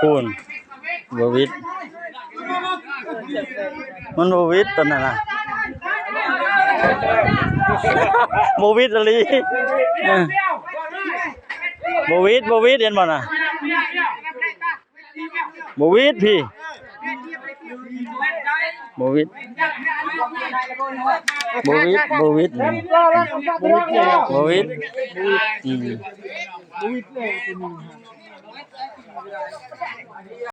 ພຸ້ນ ບໍ່ຫວິດ ມັນບໍ່ຫວິດຕອນນັ້ນນະ ບໍ່ຫວິດອີ່ຫຼີ ເອີ ບໍ່ຫວິດ ບໍ່ຫວິດ ເຫັນບໍ່ນະ? ບໍ່ຫວິດພີ້ ບໍ່ຫວິດ ບໍ່ຫວິດ ບໍ່ຫວິດ ບໍ່ຫວິດ ອືມ.